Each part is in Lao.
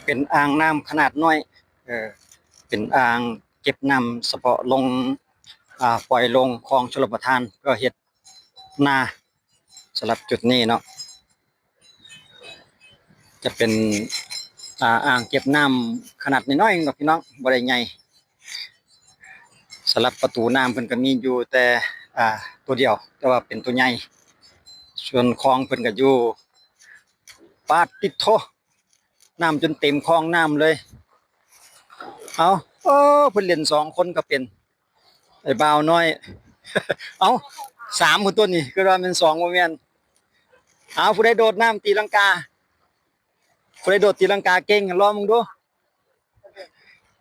ເປັນອ່າງນ້ຳຂະໜາດນ້ອຍ ເອີ ເປັນອ່າງເກັບນ້ຳສະເພາະລົງ ອ່າ ປ່ອຍລົງຄອງຊົນລະປະທານ ເພື່ອເຮັດນາ. ສຳລັບຈຸດນີ້ເນາະ ຈະເປັນ ອ່າ ອ່າງເກັບນ້ຳຂະໜາດນ້ອຍໆເນາະພີ່ນ້ອງ ບໍ່ໄດ້ໃຫຍ່. ສຳລັບປະຕູນ້ຳເພິ່ນກໍມີຢູ່ແຕ່ ອ່າ ຕົວດຽວ ແຕ່ວ່າເປັນຕົວໃຫຍ່. ສ່ວນຄອງເພິ່ນກໍຢູ່ ປາດຕິດໂທ ນ້ຳຈົນເຕັມຄອງນ້ຳເລີຍ. ເອົາ ເອີ ເພິ່ນຫຼິ້ນສອງຄົນກໍເປັນ ໄອ້ບ່າວນ້ອຍ ເອົ້າ ສາມພຸ້ນຕົວນີ້ ຄືວ່າແມ່ນສອງ ບໍ່ແມ່ນ. ເອົາ ຜູ້ໃດໂດດນ້ຳຕີລັງກາ ຜູ້ໃດໂດດຕີລັງກາເກັ່ງ ລອງເບິ່ງດູ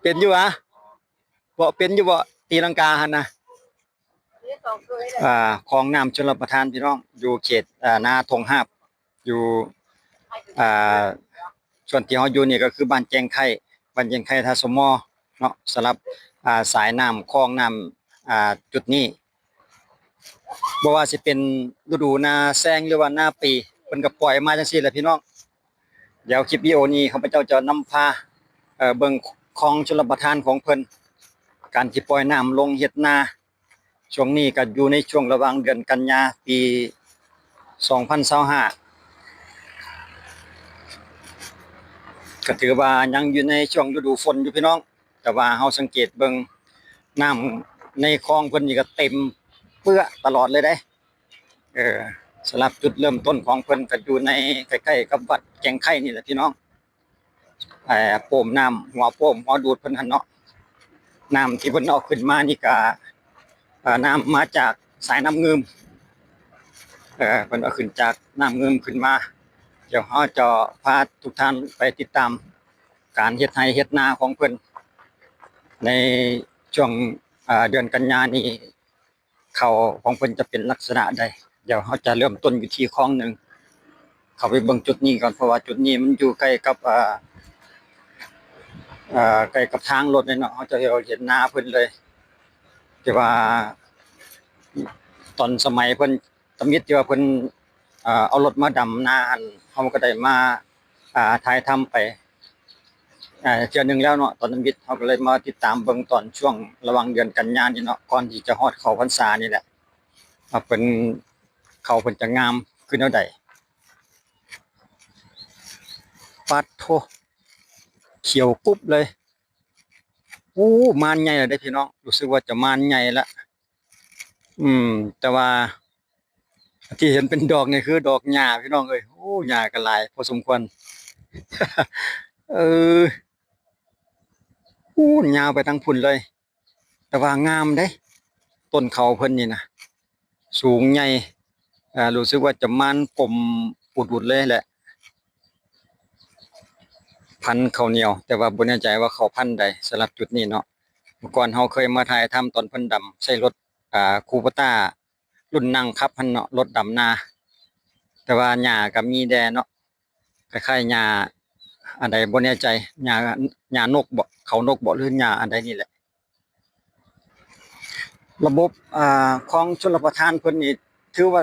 ເປັນຢູ່ຫວາ? ບໍ່ເປັນຢູ່ບໍ່ ຕີລັງກາຫັ້ນນະ? ອ່າ ຄອງນ້ຳຊົນລະປະທານ ພີ່ນ້ອງ ຢູ່ເຂດ ອ່າ ນາທົ່ງຫາບ ຢູ່ ອ່າ ສ່ວນທີ່ເຮົາຢູ່ນີ້ກໍຄືບ້ານແຈ້ງໄຂ່ ບ້ານແຈ້ງໄຂ່ ທ່າສົມມໍ ເນາະ. ສຳລັບ ອ່າ ສາຍນ້ຳ ຄອງນ້ຳ ອ່າ ຈຸດນີ້ ບໍ່ວ່າຊິເປັນລະດູນາແຊງ ຫຼືວ່ານາປີ ເພິ່ນກໍປ່ອຍມາຈັ່ງຊີ້ແຫຼະພີ່ນ້ອງ. ດຽວຄລິບວິດີໂອນີ້ ຂ້າພະເຈົ້າຈະນຳພາ ເອີ ເບິ່ງຄອງຊົນລະປະທານຂອງເພິ່ນ ການທີ່ປ່ອຍນ້ຳລົງເຮັດນາ. ຊ່ວງນີ້ກໍຢູ່ໃນຊ່ວງລະຫວ່າງເດືອນກັນຍາ ປີສອງພັນຊາວຫ້າ ກໍຖືວ່າຍັງຢູ່ໃນຊ່ວງລະດູຝົນຢູ່ພີ່ນ້ອງ. ແຕ່ວ່າເຮົາສັງເກດເບິ່ງ ນ້ຳໃນຄອງເພິ່ນນີ້ກໍເຕັມເປື້ອຕະຫຼອດເລີຍເດ້. ເອີ ສຳລັບຈຸດເລີ່ມຕົ້ນຂອງເພິ່ນກໍຢູ່ໃນ ໃກ້ໆກັບວັດແກ້ງໄຂ່ນີ້ແຫຼະພີ່ນ້ອງ. ເອີ ໂປ້ມນ້ຳ ຫົວໂປ້ມ ຫົວດູດເພິ່ນຫັ້ນເນາະ. ນ້ຳທີ່ເພິ່ນເອົາຂຶ້ນມານີ້ກະ ເອີ ນ້ຳມາຈາກສາຍນ້ຳງື່ມ ເອີ ເພິ່ນເອົາຂຶ້ນຈາກນ້ຳງື່ມຂຶ້ນມາ. ດຽວເຮົາຈະພາທຸກທ່ານໄປຕິດຕາມການເຮັດໄຮ່ເຮັດນາຂອງເພິ່ນໃນຊ່ວງ ເອີ ເດືອນກັນຍານີ້. ເຂົ້າຂອງເພິ່ນຈະເປັນລັກສະນະໃດ ດຽວເຮົາຈະເລີ່ມຕົ້ນຢູ່ທີ່ຄອງໜຶ່ງ ເຂົ້າໄປເບິ່ງຈຸດນີ້ກ່ອນ ເພາະວ່າຈຸດນີ້ມັນຢູ່ໃກ້ກັບ ເອີ ເອີ ໃກ້ກັບທາງລົດເລີຍເນາະ. ເຮົາຈະເຫັນນາເພິ່ນເລີຍ ທີ່ວ່າຕອນສະໄໝເພິ່ນ ຕຳອິດທີ່ວ່າເພິ່ນ ເອີ ເອົາລົດມາດຳນາຫັ້ນ ເຮົາກໍໄດ້ມາ ອ່າ ຖ່າຍທຳໄປ ອ່າ ເທື່ອໜຶ່ງແລ້ວເນາະ. ຕອນທຳອິດເຮົາກໍເລີຍມາຕິດຕາມເບິ່ງຕອນຊ່ວງລະຫວ່າງເດືອນກັນຍານີ້ເນາະ ກ່ອນທີ່ຈະຮອດເຂົ້າພັນສານີ້ແຫຼະ ວ່າເພິ່ນ ເຂົ້າເພິ່ນຈະງາມຄືແນວໃດ. ປາດໂທ້ ຂຽວກຸບເລີຍ. ໂອ້ ມານໃຫຍ່ແລ້ວເດ້ພີ່ນ້ອງ ຮູ້ສຶກວ່າຈະມານໃຫຍ່ລະ. ອືມ ແຕ່ວ່າ ທີ່ເຫັນເປັນດອກນີ້ຄືດອກຫຍ້າພີ່ນ້ອງເອີຍ. ໂອ້ ຫຍ້າກໍຫຼາຍພໍສົມຄວນ ເອີ ໂອ້ ຍາວໄປທາງພຸ້ນເລີຍ. ແຕ່ວ່າງາມເດ້ ຕົ້ນເຂົ້າເພິ່ນນີ້ນະ ສູງໃຫຍ່ ເອີ ຮູ້ສຶກວ່າຈະມານກົມອຸດໆເລີຍແຫຼະ ພັນເຂົ້າໜຽວ ແຕ່ວ່າບໍ່ແນ່ໃຈວ່າເຂົ້າພັນໃດ. ສຳລັບຈຸດນີ້ເນາະ ເມື່ອກ່ອນເຮົາເຄີຍມາຖ່າຍທຳຕອນເພິ່ນດຳໃສ່ລົດ ອ່າ ຄູໂບຕ້າ ລຸ້ນນັ່ງຂັບຫັ້ນເນາະ ລົດດຳນາ. ແຕ່ວ່າຫຍ້າກໍມີແດ່ເນາະ ຄ້າຍໆຫຍ້າອັນໃດບໍ່ແນ່ໃຈ ຫຍ້າ ຫຍ້ານົກບໍ ເຂົານົກບໍ ຫຼືຫຍ້າອັນໃດນີ້ແຫຼະ. ລະບົບ ອ່າ ຂອງຊົນລະປະທານເພິ່ນນີ້ຖືວ່າ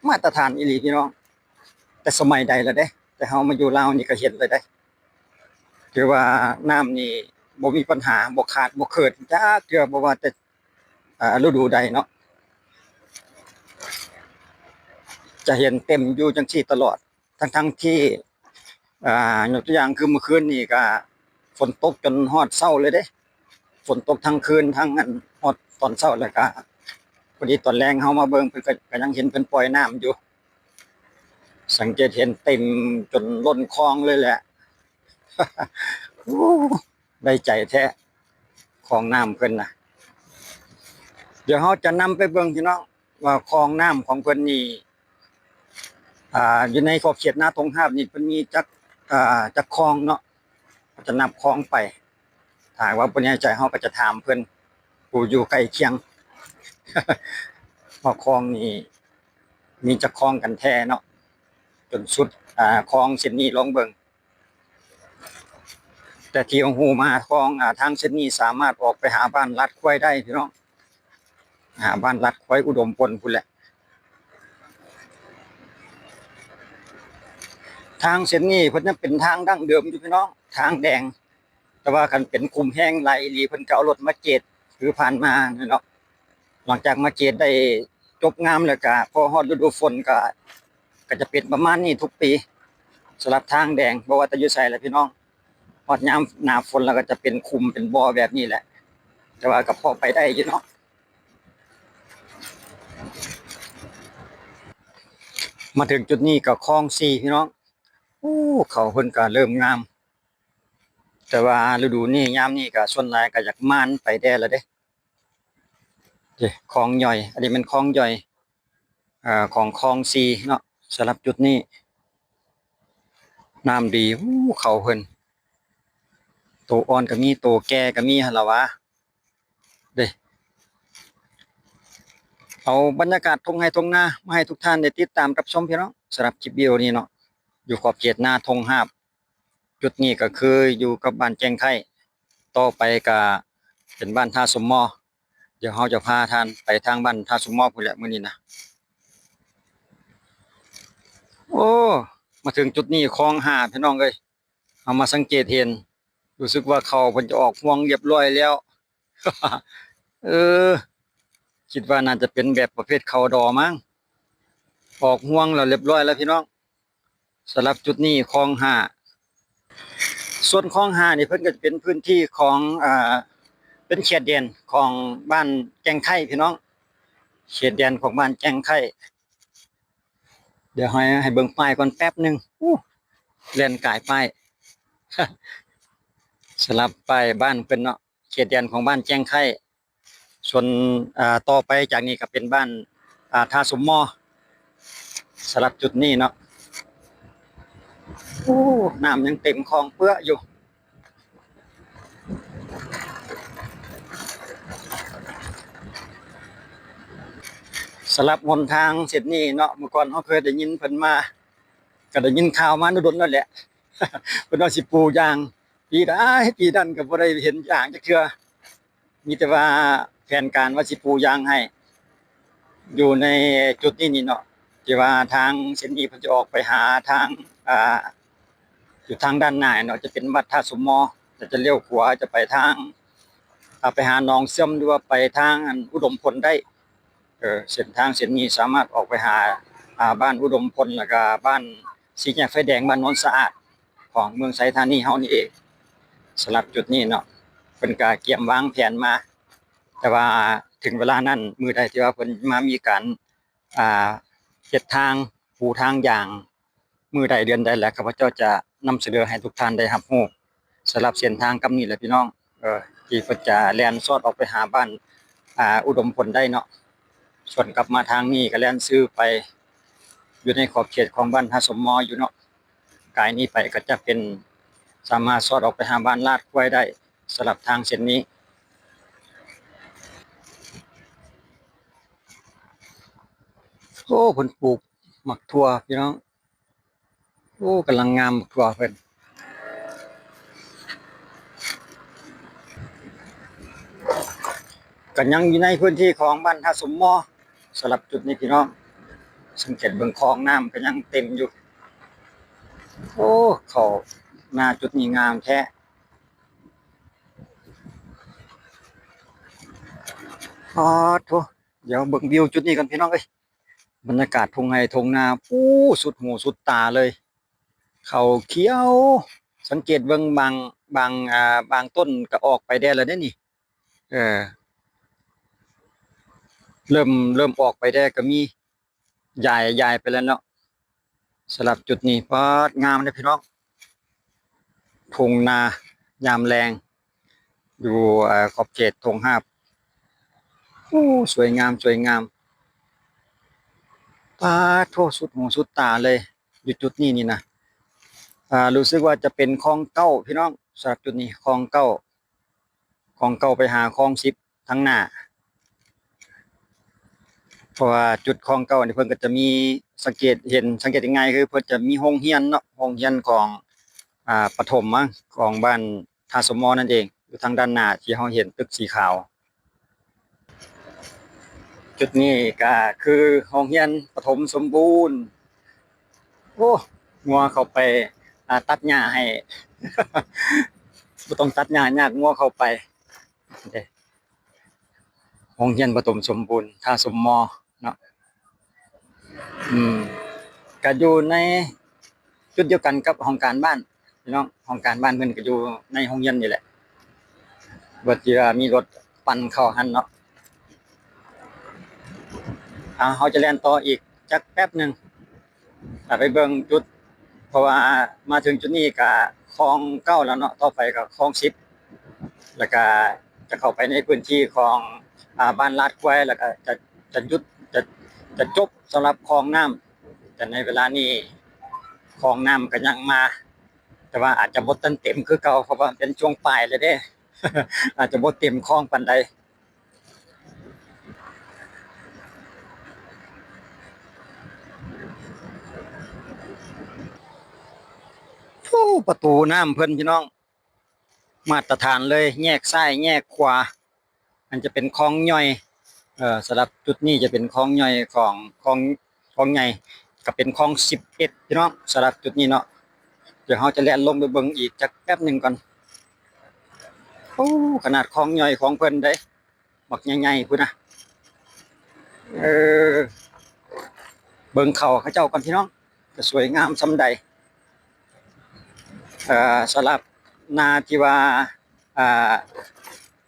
ມາດຕະຖານອີ່ຫຼີພີ່ນ້ອງ ແຕ່ສະໄໝໃດລະເດ້ ແຕ່ເຮົາມາຢູ່ລາວນີ້ກໍເຫັນລະເດ້. ຖືວ່ານ້ຳນີ້ບໍ່ມີບັນຫາ ບໍ່ຂາດບໍ່ເຂີດຈັກເທື່ອ ບໍ່ວ່າແຕ່ ອ່າ ລະດູໃດເນາະ ຈະເຫັນເຕັມຢູ່ຈັ່ງຊີ້ຕະຫຼອດ ທັງໆທີ່ ອ່າ ຍົກຕົວຢ່າງຄືມື້ຄືນນີ້ກະຝົນຕົກຈົນຮອດເຊົ້າເລີຍເດ້ ຝົນຕົກທັງຄືນ ທັງອັນຮອດຕອນເຊົ້າ ແລ້ວກະພໍດີຕອນແລງເຮົາມາເບິ່ງ ເພິ່ນກະ ກະຍັງເຫັນເພິ່ນປ່ອຍນ້ຳຢູ່ ສັງເກດເຫັນເຕັມຈົນລົ້ນຄອງເລີຍແຫຼະ. ໂອ້ ໄດ້ໃຈແທ້ ຄອງນ້ຳເພິ່ນນະ. ດຽວເຮົາຈະນຳໄປເບິ່ງພີ່ນ້ອງ ວ່າຄອງນ້ຳຂອງເພິ່ນນີ້ ອ່າ ຢູ່ໃນຂອບເຂດນາທົ່ງຫາບນີ້ ເພິ່ນມີຈັກ ອ່າ ຈັກຄອງເນາະ ເຮົາຈະນັບຄອງໄປ. ຖ້າຫາກວ່າບໍ່ແນ່ໃຈ ເຮົາກໍຈະຖາມເພິ່ນ ຜູ້ຢູ່ໃກ້ຄຽງ ວ່າຄອງນີ້ມີຈັກຄອງກັນແທ້ເນາະ ຈົນສຸດ ອ່າ ຄອງເສັ້ນນີ້ ລອງເບິ່ງ. ແຕ່ທີ່ຮູ້ມາ ຄອງ ອ່າ ທາງເສັ້ນນີ້ສາມາດອອກໄປຫາບ້ານລາດຄວາຍໄດ້ພີ່ນ້ອງ ຫາບ້ານລາດຄວາຍ ອຸດົມພົນພຸ້ນແຫຼະ. ທ ທາງເສັ້ນນີ້ເພິ່ນຍັງເປັນທາງດັ້ງເດີມຢູ່ພີ່ນ້ອງ, ທາງແດງ. ແຕ່ວ່າຄັນເປັນຂຸມແຮງຫຼາຍອີ່ຫຼີ ເພິ່ນກໍເອົາລົດມາເກດ ຄືຜ່ານມານັ້ນເນາະ. ຫຼັງຈາກມາເກດໄດ້ຈົບງາມແລ້ວ ກະພໍຮອດລະດູຝົນ ກະ ກະຈະເປັນປະມານນີ້ທຸກປີ ສຳລັບທາງແດງ. ບໍ່ວ່າແຕ່ຢູ່ໃສລະພີ່ນ້ອງ, ຮອດຍາມໜ້າຝົນແລ້ວກໍຈະເປັນຂຸມເປັນບໍ່ແບບນີ້ແຫຼະ. ແຕ່ວ່າກໍພໍໄປໄດ້ຢູ່ເນາະ. ມາເຖິງຈຸດນີ້ກໍຄອງສີ່ພີ່ນ້ອງ. ໂອ້ ເຂົາເພິ່ນກໍເລີ່ມງາມ, ແຕ່ວ່າລະດູນີ້ ຍາມນີ້ກໍສ່ວນຫຼາຍກໍຢາກໝານໄປແດ່ລະເດ້. ເດ້ ຄອງຍ່ອຍ, ອັນນີ້ແມ່ນຄອງຍ່ອຍ ເອີ ຂອງຄອງສີ່ເນາະ. ສຳລັບຈຸດນີ້ ນ້ຳດີ. ໂອ້ ເຂົາເພິ່ນ ໂຕອ່ອນກໍມີ ໂຕແກ່ກໍມີຫັ້ນລະຫວາ. ເດ້ ເອົາບັນຍາກາດທົ່ງໄຮ່ທົ່ງນາມາໃຫ້ທຸກທ່ານໄດ້ຕິດຕາມຮັບຊົມພີ່ນ້ອງ. ສຳລັບຄລິບວິດີໂອນີ້ເນາະ ຢູ່ຂອບເຂດນາທົ່ງຫາບ. ຈຸດນີ້ກໍຄືຢູ່ກັບບ້ານແຈ້ງໄຄ, ຕໍ່ໄປກໍເປັນບ້ານທ່າສົມມໍ. ດຽວເຮົາຈະພາທ່ານໄປທາງບ້ານທ່າສົມມໍພຸ້ນແຫຼະມື້ນີ້ນະ. ໂອ້ ມາເຖິງຈຸດນີ້ ຄອງຫ້າພີ່ນ້ອງເອີຍ. ເຮົາມາສັງເກດເຫັນ ຮູ້ສຶກວ່າເຂົາເພິ່ນຈະອອກຮວງລຽບຮ້ອຍແລ້ວ. ເອີ ຄິດວ່າໜ້າຈະເປັນແບບປະເພດເຂົາດໍມັ້ງ, ອອກຮວງແລ້ວລຽບຮ້ອຍແລ້ວພີ່ນ້ອງ. ສຳລັບຈຸດນີ້ຄອງຫ້າ. ສ່ວນຄອງຫ້ານີ້ເພິ່ນກໍຈະເປັນພື້ນທີ່ຂອງ ເປັນເຂດແດນຂອງບ້ານແກ້ງໄຄພີ່ນ້ອງ, ເຂດແດນຂອງບ້ານແກ້ງໄຄ. ດຽວໃຫ້ ໃຫ້ເບິ່ງປ້າຍກ່ອນແປັບໜຶ່ງ. ໂອ້ ແລ່ນກາຍປ້າຍ. ສຳລັບປ້າຍບ້ານເພິ່ນເນາະ, ເຂດແດນຂອງບ້ານແຈ້ງໄຄ. ສ່ວນ ອ່າ ຕໍ່ໄປຈາກນີ້ກໍເປັນບ້ານ ອ່າ ທ່າສົມມໍ ສຳລັບຈຸດນີ້ເນາະ. ໂອ້ ນ້ຳຍັງເຕັມຄອງເປື້ອຢູ່. ສຳລັບຫົນທາງເສັ້ນນີ້ເນາະ, ເມື່ອກ່ອນເຮົາເຄີຍໄດ້ຍິນເພິ່ນມາ, ກໍໄດ້ຍິນຂ່າວມາດົນໆແລ້ວແຫຼະ ເພິ່ນວ່າຊິປູຢາງ. ປີໃດປີນັ້ນກໍບໍ່ໄດ້ເຫັນຢາງຈັກເທື່ອ. ມີແຕ່ວ່າແຜນການວ່າຊິປູຢາງໃຫ້ ຢູ່ໃນຈຸດນີ້ນີ້ເນາະ, ທີ່ວ່າທາງເສັ້ນນີ້ເພິ່ນຈະອອກໄປຫາທາງ ອ່າ ຢູ່ທາງດ້ານໜ້າເນາະ ຈະເປັນວັດທ່າສົມມໍ, ແລ້ວຈະລ້ຽວຂວາຈະໄປທາງ ອ່າ ໄປຫາໜອງເຊື່ອມ ຫຼືວ່າໄປທາງອັນອຸດົມພົນໄດ້. ເອີ ເສັ້ນທາງເສັ້ນນີ້ສາມາດອອກໄປຫາ ອ່າ ບ້ານອຸດົມພົນ ແລ້ວກະບ້ານສີ່ແຍກໄຟແດງ ບ້ານໂນນສະອາດ ຂອງເມືອງໄຊທານີເຮົານີ້ເອງ. ສຳລັບຈຸດນີ້ເນາະ ເພິ່ນກະກຽມວາງແຜນມາ, ແຕ່ວ່າເຖິງເວລານັ້ນ ມື້ໃດທີ່ວ່າເພິ່ນມາມີການ ອ່າ ເຮັດທາງ ປູທາງຢາງ ມື້ໃດເດືອນໃດແລ້ວ ຂ້າພະເຈົ້າຈະນຳສະເໜີໃຫ້ທຸກທ່ານໄດ້ຮັບຮູ້. ສຳລັບເສັ້ນທາງກຳນີ້ແຫຼະພີ່ນ້ອງ ເອີ ທີ່ເພິ່ນຈະແລ່ນຊອດອອກໄປຫາບ້ານ ອ່າ ອຸດົມພົນໄດ້ເນາະ. ສ່ວນກັບມາທາງນີ້ກໍແລ່ນຊື່ໄປ ຢູ່ໃນຂອບເຂດຂອງບ້ານທ່າສົມມໍຢູ່ເນາະ. ກາຍນີ້ໄປກໍຈະເປັນ ສາມາດຊອດອອກໄປຫາບ້ານລາດຄວາຍໄດ້ ສຳລັບທາງເສັ້ນນີ້. ໂອ້ ເພິ່ນປູກໝາກຖົ່ວພີ່ນ້ອງ. ໂອ້ ກຳລັງງາມໝາກຖົ່ວເພິ່ນ. ກໍຍັງຢູ່ໃນພື້ນທີ່ຂອງບ້ານທ່າສົມມໍ ສຳລັບຈຸດນີ້ພີ່ນ້ອງ. ສັງເກດເບິ່ງຄອງນ້ຳກໍຍັງເຕັມຢູ່. ໂອ້ ເຂົ້ານາຈຸດນີ້ງາມແທ້. ປາດໂທ້ ດຽວເບິ່ງວິວຈຸດນີ້ກ່ອນພີ່ນ້ອງເອີຍ. ບັນຍາກາດທົ່ງໄຮ່ທົ່ງນາ ໂອ້ ສຸດຫູສຸດຕາເລີຍ. ເຂົ້າຂຽວ, ສັງເກດເບິ່ງບາງ ບາງ ອ່າ ບາງຕົ້ນກໍອອກໃບແດ່ແລ້ວເດ້ນີ້. ເອີ ເລີ່ມ ເລີ່ມອອກໃບແດ່ກໍມີ, ຢາຍ ຢາຍໄປແລ້ວເນາະ. ສຳລັບຈຸດນີ້ ປາດ ງາມເດ້ພີ່ນ້ອງ. ທົ່ງນາຍາມແລງ ຢູ່ ເອີ ຂອບເຂດທົ່ງຫາບ. ໂອ້ ສວຍງາມ ສວຍງາມ. ປາດໂທ້ ສຸດຫູສຸດຕາເລີຍ ຢູ່ຈຸດນີ້ນີ້ນະ. ອ່າ ຮູ້ສຶກວ່າຈະເປັນຄອງເກົ້າພີ່ນ້ອງ. ສຳລັບຈຸດນີ້ ຄອງເກົ້າ ຄອງເກົ້າໄປຫາຄອງສິບທາງໜ້າ. ເພາະວ່າຈຸດຄອງເກົ້ານີ້ເພິ່ນກໍຈະມີ ສັງເກດເຫັນ ສັງເກດງ່າຍໆ ຄືເພິ່ນຈະມີໂຮງຮຽນເນາະ, ໂຮງຮຽນຂອງ ອ່າ ປະຖົມ ຂອງບ້ານທ່າສົມມໍນັ້ນເອງ ຢູ່ທາງດ້ານໜ້າທີ່ເຮົາເຫັນຕຶກສີຂາວ. ຈຸດນີ້ກໍຄືໂຮງຮຽນປະຖົມສົມບູນ. ໂອ້ ງົວເຂົ້າໄປ ອ່າ ຕັດຫຍ້າໃຫ້ ບໍ່ຕ້ອງຕັດຫຍ້າຍາກ ງົວເຂົ້າໄປເດ້. ໂຮງຮຽນປະຖົມສົມບູນ ທ່າສົມມໍເນາະ. ອືມ ກະຢູ່ໃນຈຸດດຽວກັນກັບຫ້ອງການບ້ານ ພີ່ນ້ອງ. ຫ້ອງການບ້ານເພິ່ນກະຢູ່ໃນໂຮງຮຽນນີ້ແຫຼະ ເພິ່ນຊິວ່າມີລົດປັ່ນເຂົ້າຫັ້ນເນາະ. ອ່າ ເຮົາຈະແລ່ນຕໍ່ອີກຈັກແປັບໜຶ່ງ ອ່າ ໄປເບິ່ງຈຸດ ເພາະວ່າມາເຖິງຈຸດນີ້ກະຄອງເກົ້າແລ້ວເນາະ ຕໍ່ໄປກະຄອງສິບ ແລ້ວກະຈະເຂົ້າໄປໃນພື້ນທີ່ຂອງ ອ່າ ບ້ານລາດຄວາຍ ແລ້ວກະຈະ ຈະຢຸດ ຈະ ຈະຈົບສຳລັບຄອງນ້ຳ. ແຕ່ໃນເວລານີ້ຄອງນ້ຳກະຍັງມາ ແຕ່ວ່າອາດຈະບໍ່ທັນເຕັມຄືເກົ່າ ເພາະວ່າເປັນຊ່ວງປາຍແລ້ວເດ້ ອາດຈະບໍ່ເຕັມຄອງປານໃດ. ໂອ້ ປະຕູນ້ຳເພິ່ນ ພີ່ນ້ອງ ມາດຕະຖານເລີຍ ແຍກຊ້າຍແຍກຂວາ ມັນຈະເປັນຄອງຍ່ອຍ. ເອີ ສຳລັບຈຸດນີ້ຈະເປັນຄອງຍ່ອຍຂອງ ຂອງ ຄອງໃຫຍ່ ກະເປັນຄອງສິບເອັດ ພີ່ນ້ອງ. ສຳລັບຈຸດນີ້ເນາະ ດຽວເຮົາຈະແລ່ນລົງໄປເບິ່ງອີກຈັກແປັບໜຶ່ງກ່ອນ. ໂອ້ ຂະໜາດຄອງຍ່ອຍຂອງເພິ່ນເດ້ ບັກໃຫຍ່ໆພຸ້ນນະ. ເອີ ເບິ່ງເຂົ້າເຂົາເຈົ້າກ່ອນ ພີ່ນ້ອງ ຈະສວຍງາມສ່ຳໃດ. ເອີ ສຳລັບນາທີ່ວ່າ ອ່າ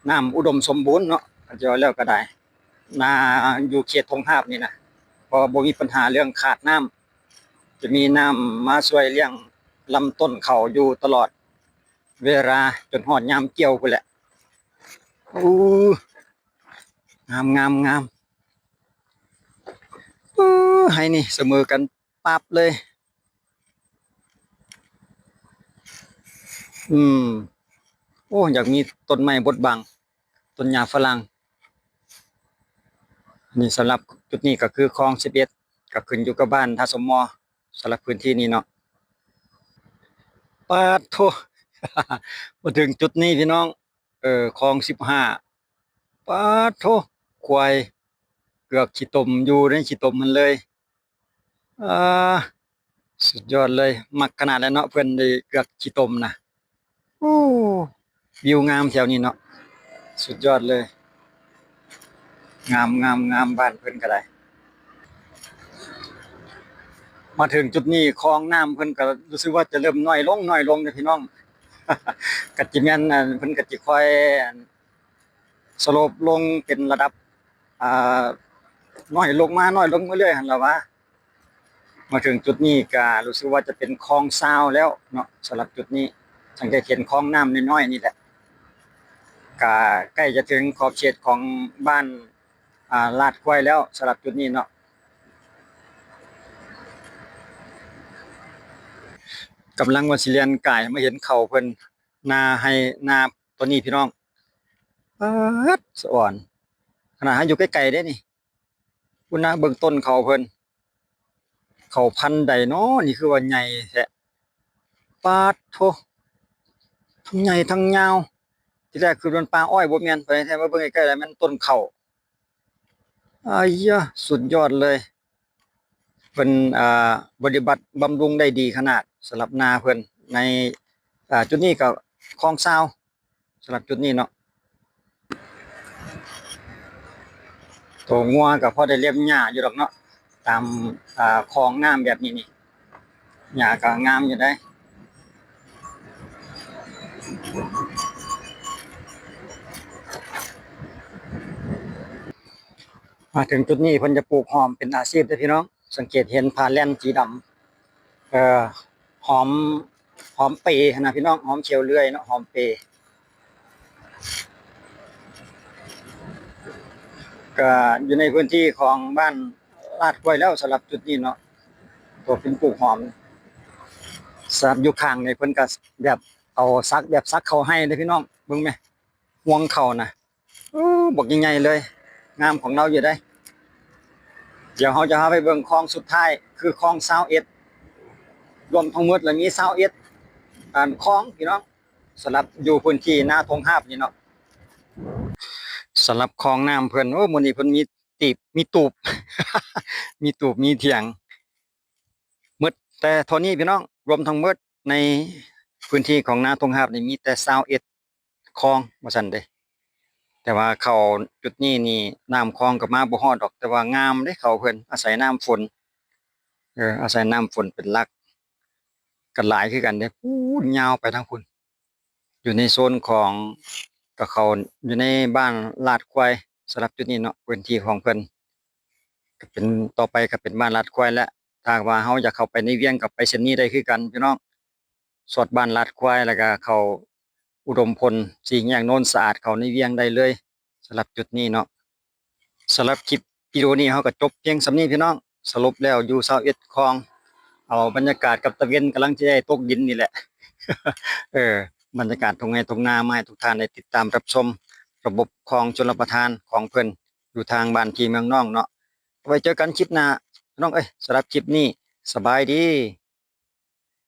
ນ້ຳອຸດົມສົມບູນເນາະ ເຂົາເຈົ້າວ່າແລ້ວກະໄດ້ ນາຢູ່ເຂດທົ່ງຮາບນີ້ນະ ເພາະວ່າບໍ່ມີບັນຫາເລື່ອງຂາດນ້ຳ ຈະມີນ້ຳມາຊ່ວຍລ້ຽງລຳຕົ້ນເຂົ້າຢູ່ຕະຫຼອດເວລາ ຈົນຮອດຍາມກ່ຽວພຸ້ນແຫຼະ. ໂອ້ ງາມໆໆ ເອີ ໄຮ່ນີ້ສະເໝີກັນປັບເລີຍ. ອືມ ໂອ້ ຢາກມີຕົ້ນໄມ້ບົດບັງ ຕົ້ນຫຍ້າຝຣັ່ງ. ນີ້ສຳລັບຈຸດນີ້ກະຄືຄອງສິບເອັດ ກະຂຶ້ນຢູ່ກັບບ້ານທ່າສົມມໍ ສຳລັບພື້ນທີ່ນີ້ເນາະ. ປາດໂທ້ ມາເຖິງຈຸດນີ້ ພີ່ນ້ອງ ເອີ ຄອງສິບຫ້າ. ປາດໂທ້ ຄວາຍເກືອກຂີ້ຕົມ ຢູ່ໃນຂີ້ຕົມຫັ້ນເລີຍ. ອາ ສຸດຍອດເລີຍ ມັກຂະໜາດແລ້ວເນາະ ເພິ່ນໄດ້ເກືອກຂີ້ຕົມນະ. ໂອ້ ວິວງາມແຖວນີ້ເນາະ ສຸດຍອດເລີຍ ງາມໆໆ ບ້ານເພິ່ນກະໄດ້. ມາເຖິງຈຸດນີ້ ຄອງນ້ຳເພິ່ນກະຮູ້ສຶກວ່າຈະເລີ່ມນ້ອຍລົງ ນ້ອຍລົງເດ້ ພີ່ນ້ອງ. ກະຊິແມ່ນ ອັນ ເພິ່ນກະຊິຄ່ອຍ ອັນ ສະໂລບລົງເປັນລະດັບ ອ່າ ນ້ອຍລົງມາ ນ້ອຍລົງມາເລື້ອຍຫັ້ນລະວ່າ. ມາເຖິງຈຸດນີ້ກະຮູ້ສຶກວ່າຈະເປັນຄອງຊາວແລ້ວເນາະ ສຳລັບຈຸດນີ້. ສັງເກດເຫັນຄອງນ້ຳນ້ອຍໆນີ້ແຫຼະ ກະໃກ້ຈະເຖິງຂອບເຂດຂອງບ້ານ ອ່າ ລາດຄວາຍແລ້ວ ສຳລັບຈຸດນີ້ເນາະ. ກຳລັງວ່າຊິແລ່ນກາຍມາເຫັນເຂົ້າເພິ່ນ ນາໄຮ່ນາໂຕນີ້ ພີ່ນ້ອງ. ປາດ ສະອອນ ຂະໜາດເຮົາຢູ່ໃກ້ໆເດ້ນີ້. ພຸ້ນນະ ເບິ່ງຕົ້ນເຂົ້າເພິ່ນ ເຂົ້າພັນໃດເນາະ ນີ້ຄືວ່າໃຫຍ່ແທ້. ປາດໂທ້ ທັງໃຫຍ່ທັງຍາວ ທີແລກຄິດວ່າມັນປ່າອ້ອຍ ບໍ່ແມ່ນ ໄປແທ້ ມາເບິ່ງໃກ້ໆແລ້ວແມ່ນຕົ້ນເຂົ້າ. ອາຍະ ສຸດຍອດເລີຍ ເພິ່ນ ອ່າ ປະຕິບັດບຳລຸງໄດ້ດີຂະໜາດ ສຳລັບນາເພິ່ນໃນ ອ່າ ຈຸດນີ້ກະຄອງຊາວ ສຳລັບຈຸດນີ້ເນາະ. ໂຕງົວກະພໍໄດ້ເລັບຫຍ້າຢູ່ດອກເນາະ ຕາມ ອ່າ ຄອງນ້ຳແບບນີ້ນີ້ ຫຍ້າກະງາມຢູ່ເດ້. ມາເຖິງຈຸດນີ້ເພິ່ນຈະປູກຫອມເປັນອາຊີບເດ້ພີ່ນ້ອງ. ສັງເກດເຫັນຜ້າແລ່ນສີດຳ ເອີ ຫອມ ຫອມເປຫັ້ນນະພີ່ນ້ອງ ຫອມຂຽວເລື່ອຍເນາະ ຫອມເປ. ກະຢູ່ໃນພື້ນທີ່ຂອງບ້ານລາດຄວາຍແລ້ວ ສຳລັບຈຸດນີ້ເນາະ ຕົວເປັນປູກຫອມ. ສຳລັບຢູ່ຂ້າງນີ້ເພິ່ນກະແບບເອົາສັກ ແບບສັກເຂົ້າໄຮ່ເດ້ພີ່ນ້ອງ ເບິ່ງແມ ຮວງເຂົ້ານະ. ໂອ້ ບັກໃຫຍ່ໆເລີຍ ງາມຂອງລາວຢູ່ເດ້. ດຽວເຮົາຈະພາໄປເບິ່ງຄອງສຸດທ້າຍ ຄືຄອງຊາວເອັດ ລວມທັງໝົດລະມີຊາວເອັດ ອັນ ຄອງພີ່ນ້ອງ ສຳລັບຢູ່ພື້ນທີ່ນາທົ່ງຮາບນີ້ເນາະ. ສຳລັບຄອງນ້ຳເພິ່ນ ໂອ້ ມື້ນີ້ເພິ່ນມີຕີບ ມີຕູບ ມີຕູບມີຖຽງ ໝົດ ແຕ່ເທົ່ານີ້ພີ່ນ້ອງ ລວມທັງໝົດໃນພື້ນທີ່ຂອງນາທົ່ງຮາບນີ້ມີແຕ່ຊາວເອັດຄອງວ່າຊັ້ນເດ້. ແຕ່ວ່າເຂົ້າຈຸດນີ້ນີ້ ນ້ຳຄອງກໍມາບໍ່ຮອດດອກ ແຕ່ວ່າງາມເດ້ເຂົ້າເພິ່ນ ອາໄສນ້ຳຝົນ ເອີ ອາໄສນ້ຳຝົນເປັນຫຼັກ ກໍຫຼາຍຄືກັນເດ້ ພຸ້ນຍາວໄປທາງພຸ້ນ. ຢູ່ໃນໂຊນຂອງ ກໍເຂົ້າຢູ່ໃນບ້ານລາດຄວາຍ ສຳລັບຈຸດນີ້ເນາະ ພື້ນທີ່ຂອງເພິ່ນ ກໍເປັນ ຕໍ່ໄປກໍເປັນບ້ານລາດຄວາຍແຫຼະ. ຖ້າຫາກວ່າເຮົາຢາກເຂົ້າໄປໃນວຽງ ກໍໄປເສັ້ນນີ້ໄດ້ຄືກັນພີ່ນ້ອງ ສອດບ້ານລາດຄວາຍ ແລ້ວກໍເຂົ້າອຸດົມພົນ ສີ່ແຍກໂນນສະອາດ ເຂົ້າໃນວຽງໄດ້ເລີຍ ສຳລັບຈຸດນີ້ເນາະ. ສຳລັບຄລິບວິດີໂອນີ້ ເຮົາກໍຈົບພຽງສ່ຳນີ້ພີ່ນ້ອງ. ສະຫຼຸບແລ້ວຢູ່ຊາວເອັດຄອງ ເອົາບັນຍາກາດກັບຕາເວັນກຳລັງຈະໄດ້ຕົກດິນນີ້ແຫຼະ ເອີ ບັນຍາກາດທົ່ງໄຮ່ທົ່ງນາ ມາໃຫ້ທຸກທ່ານໄດ້ຕິດຕາມຮັບຊົມລະບົບຄອງຊົນລະປະທານຂອງເພິ່ນ ຢູ່ທາງບ້ານພີ່ເມືອງນ້ອງເນາະ. ໄວ້ເຈີກັນຄລິບໜ້າພີ່ນ້ອງເອີຍ. ສຳລັບຄລິບນີ້ ສະບາຍດີ.